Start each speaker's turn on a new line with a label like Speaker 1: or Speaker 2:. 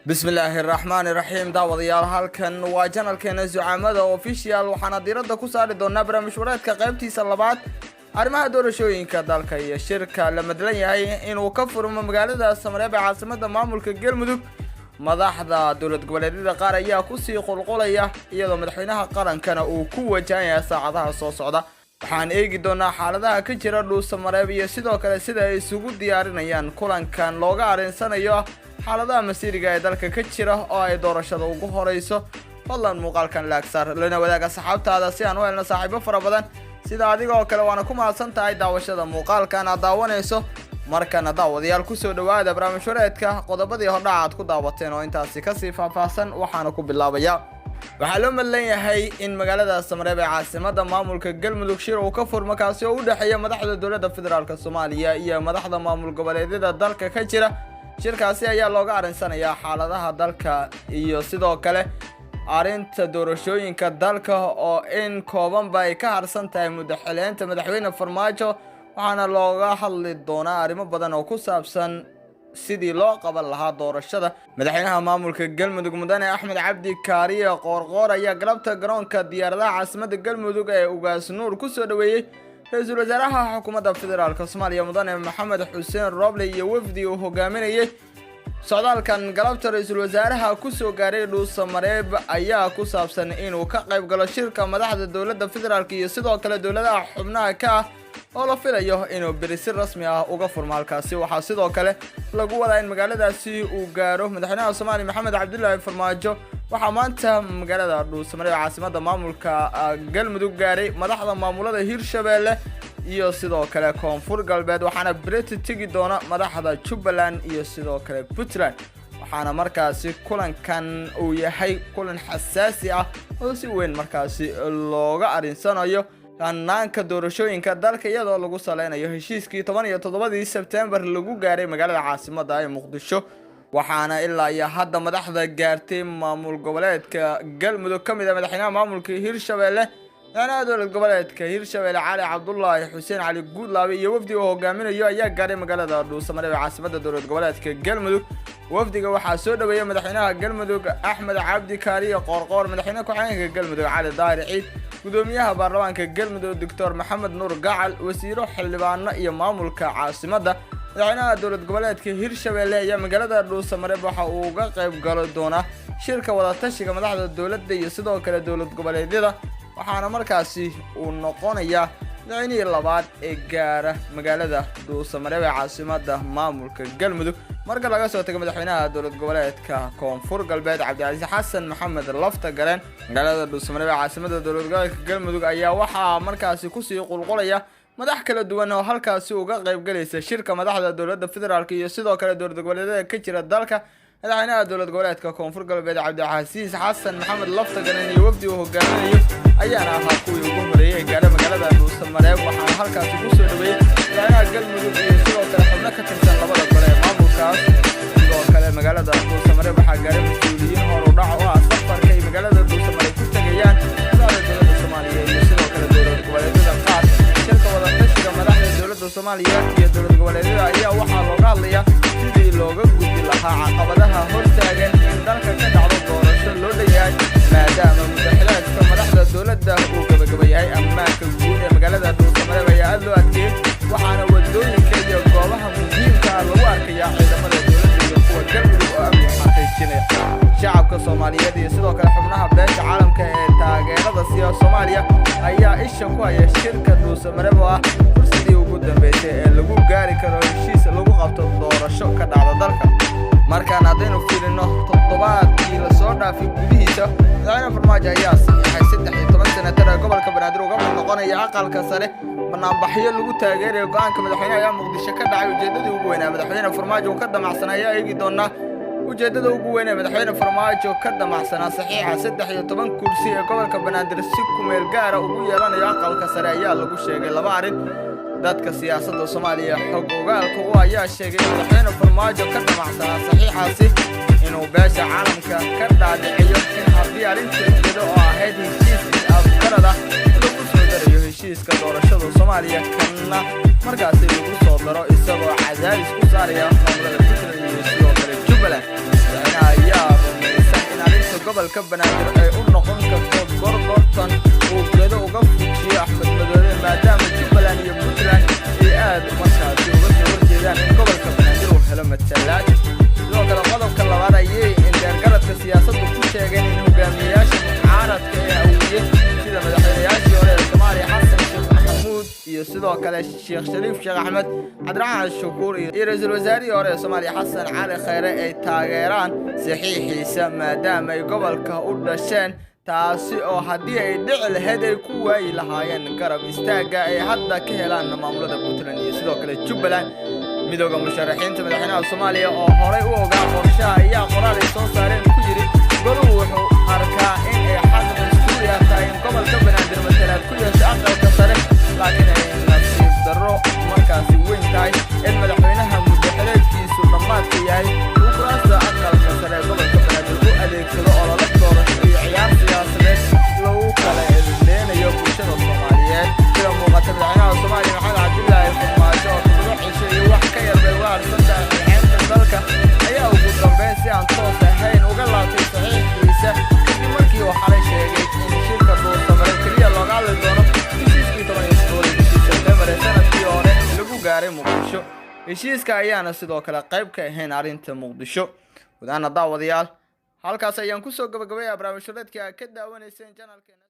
Speaker 1: Bismillaahi raxmaani raxiim. Daawadayaal, halkan waa channelkeena Zucaamada Official. Waxaana diiradda ku saari doonaa barnaamij wareedka qaybtiisa labaad arrimaha doorashooyinka dalka iyo shirka la madlan yahay inuu ka furmo magaalada Samareeb ee caasimada maamulka Galmudug. Madaxda dowlad goboleedyada qaar ayaa kusii qulqulaya, iyadoo madaxweynaha qarankana uu ku wajahan yahay saacadaha soo socda. Waxaan eegi doonaa xaaladaha ka jira Dhuusamareeb iyo sidoo kale sida ay isugu diyaarinayaan kulankan looga arinsanayo xaaladaha masiiriga ee dalka ka jira oo ay doorashada ugu horeyso. Fadlan muuqaalkan like saar, lana wadaaga saxaabtaada si aan u helno saaxiibo fara badan sida adiga oo kale. Waana ku mahadsan tahay daawashada muuqaalkan aad daawanayso. Markana daawadayaal, kusoo dhawaada barnaamij wareedka qodobadii hordhaca aad ku daawateen oo intaasi kasii faahfaahsan. Waxaana ku bilaabaya, waxaa loo madlan yahay in magaalada Samareeb ee caasimada maamulka Galmudug shir uu ka furmo, kaasi oo u dhexeeya madaxda dowladda federaalk Soomaaliya iyo madaxda maamul goboleedyada dalka ka jira. Shirkaasi ayaa looga arinsanayaa xaaladaha dalka iyo sidoo kale arrinta doorashooyinka dalka oo in koobanba ay ka harsan tahay muddo xileynta madaxweyne Farmaajo. Waxaana looga hadli doonaa arrimo badan oo ku saabsan sidii loo qaban lahaa doorashada. Madaxweynaha maamulka Galmudug, mudane Axmed Cabdi Kaariye Qoorqoor, ayaa galabta garoonka diyaaradaha caasimada Galmudug ee Ugaas Nuur kusoo dhaweeyey ra-iisul wasaaraha xukuumadda federaalk Soomaaliya, mudane Maxamed Xuseen Roble, iyo wafdi uu hogaaminayey. Socdaalkan galabta ra-iisul wasaaraha kusoo gaaray Dhuusamareeb ayaa ku saabsan inuu ka qayb galo shirka madaxda dowladda federaalk iyo sidoo kale dowladaha xubnaha ka ah oo la filayo inuu beri si rasmi ah uga furmo halkaasi. Waxaa sidoo kale lagu wadaa in magaaladaasi uu gaaro madaxweynaha Soomaaliya, Maxamed Cabdilaahi Farmaajo. Waxaa maanta magaalada Dhuusamareeb, caasimada maamulka Galmudug, gaaray madaxda maamulada Hirshabeelle iyo sidoo kale Koonfur Galbeed, waxaana bereti tegi doona madaxda Jubbaland iyo sidoo kale Puntland. Waxaana markaasi kulankan uu yahay kulan xasaasi ah oo si weyn markaasi looga arinsanayo hanaanka doorashooyinka dalka, iyadoo lagu saleynayo heshiiskii 17-dii Sebtembar lagu gaaray magaalada caasimada ee Muqdisho. Waxaana ilaa iyo hadda madaxda gaartay maamul goboleedka Galmudug ka mid ah madaxweynaha maamulka Hirshabeelle, madaxweynaha dowlad goboleedka Hirshabeelle, Cali Cabdulaahi Xuseen Cali Guudlaabe, iyo wafdiga uu hogaaminayo ayaa gaaray magaalada Dhuusamareeb ee caasimada dowlad goboleedka Galmudug. Wafdiga waxaa soo dhaweeyay madaxweynaha Galmudug, Axmed Cabdi Kaariye Qoorqoor, madaxweyne ku-xigeenka Galmudug, Cali Daahir Ciid, gudoomiyaha baarlamaanka Galmudug, Doctor Maxamed Nuur Gacal, wasiiro, xildhibaano iyo maamulka caasimadda. Madaxweynaha dowlad goboleedka Hirshabeelle ayaa magaalada Dhuusamareeb waxa uu uga qayb galo doonaa shirka wadatashiga madaxda dowladda iyo sidoo kale dowlad goboleedyada. Waxaana markaasi uu noqonayaa madaxweynihii labaad ee gaara magaalada Dhuusamareeb ee caasimada maamulka Galmudug, marka laga soo tago madaxweynaha dowlad goboleedka Koonfur Galbeed, Cabdicasiis Xasan Maxamed Lafta Gareen. Magaalada Dhuusamareeb ee caasimada dowlad goboleedka Galmudug ayaa waxaa markaasi kusii qulqulaya madax kala duwan oo halkaasi uga qaybgalaysa shirka madaxda dowladda federaalk iyo sidoo kale dowlad goboleedyada ka jira dalka. Madaxweynaha dowlad goboleedka Koonfur Galbeed, Cabdicasiis Xasan Maxamed Lafta Gareen, iyo wafdi uu hogaaminayo ayaana ahaa kuwii ugu horeeyey ee gaadha magaalada Dhuusamareeb. Waxaana halkaasi kusoo dhaweeyey madaxweynaha Galmudug iyo sidoo kale xubno ka tirsan labada gole ee maamulkaas. Sidoo kale magaalada Dhuusamareeb waxaa gaaray mas-uuliyiin horudhac oo ah safarka ay magaalada Dhuusamareeb ku tegayaan madaxda dowladda Soomaaliya iyo sidoo kale dowlad goboleedyada qaar. Shirka wadatashiga madaxda dowladda Soomaaliya iyo dowlad goboleedyada ayaa waxaa looga hadlayaa sidii looga gudbi lahaa caqabadaha hortaagan in dalka ka dhacdo doorasho loo dhanyahay, maadaama muddaxileedka madaxda dowladda uu gabagaba yahay. Ammaanka guud ee magaalada Dhuusamareeb ayaa aad loo adkeeyey, waxaana wadooyinka iyo goobaha muhiimka ah lagu arkayaa ciidamada dowladda iyo kuwa Galmudug oo amni xaqiijinaya. Shacabka Soomaaliyeed iyo sidoo kale xubnaha beesha caalamka ee taageerada siiya Soomaaliya ayaa isha ku haya shirka Dhuusamareeb oo ah fursadii ugu dambeysay ee lagu gaari karo heshiis lagu qabto doorasho ka dhacda dalka. Markaan haddaynu fiirino toddobaadkii lasoo dhaafay gudihiisa, madaxweyne Farmaajo ayaa saxiixay 13 senatar ee gobolka Banaadir uga mid noqonaya aqalka sare. Banaanbaxyo lagu taageerayo go'aanka madaxweyne ayaa Muqdisho ka dhacay. Ujeeddadii ugu weynaa madaxweyne Farmaajo uu ka damacsanaa ayaa eegi doonaa. Ujeeddada ugu weyn ee madaxweyne Farmaajo ka damacsanaa saxiixa 13 kursi ee gobolka Banaadir si kumeel gaara ugu yeelanayo aqalka sare ayaa lagu sheegay laba arrin. Dadka siyaasadda Soomaaliya xog ogaalka u ayaa sheegay in madaxweyne Farmaajo ka damacsanaa saxiixaasi inuu beesha caalamka ka dhaadhiciyo in haddii arrinta jeedo oo ahayd heshiis is-afgarad ah lagu soo darayo heshiiska doorashada Soomaaliya, kanna markaasi lagu soo daro, isagoo cadaadis ku saaraya maamulada Puntland iyo sidoo kale Jubbaland. Madaxweynaha ayaa gobolka Banaadir ay u noqon karto gorgortan uu Gedo uga fujiyo Axmed Madoobe, maadaama Jubbaland iyo Puntland ay aad markaasi uga soo horjeedaan in gobolka Banaadir uu helo matalaad. Sidoo kale, qodobka labaad ayay indheergaradka siyaasaddu ku sheegeen in hogaamiyeyaasha mucaaradka ee Hawiye, sida madaxweynayaashii hore ee Soomaaliya Xasan Sheekh Maxamuud iyo sidoo kale Sheekh Shariif Sheekh Axmed, Cabdiraxmaan Shukuur iyo ra-iisul wasaarihii hore ee Soomaaliya Xasan Cali Khayre, ay taageeraan saxiixiisa maadaama ay gobolka u dhasheen, taasi oo haddii ay dhici lahayd ay ku waayi lahaayeen garab istaagga ay hadda ka helaan maamulada Puntland iyo sidoo kale Jubbaland. Midooda Musharaxiinta madaxweynaha Soomaaliya oo horay u ogaa qorshaha ayaa qoraal ay soo saareen ku yidhi: "Goluhu wuxuu arkaa in ay xaq dastuuri ah tahay in gobolka Banaadir matalaad ku yeesho aqalka sare, laakiin ay nasiib darro markaasi weyn tahay in madaxweynaha muddaxileedkiisu dhammaadka yahay uu kuraasta aqalka sare ee gobolka Banaadir u adeegsado ololo doorasho iyo ciyaar siyaasadeed lagu kala eedeynayo bulshada Soomaaliyeed." Sida muuqata, madaxweynaha Soomaaliya Maxamed Cabdilaahi Farmaajo oo 7 cisho iyo wax ka yar bay uga harsan tahay xilxeynta dalka ayaa ugu dambeyn si aan toos ahayn uga laabtay saxiixiisa, kadib markii uu xalay sheegay in shirka Dhuusamareeb keliya looga hadli doono heshiiskii 17-dii bishii Sebtembar ee sanadkii hore lagu gaaray Muqdisho. Heshiiska ayaana sidoo kale qayb ka ahayn arrinta Muqdisho. Wadaana daawadayaal, halkaas ayaan kusoo gabagabayaa barnaamij huleedka aad ka daawanayseen channelkeena.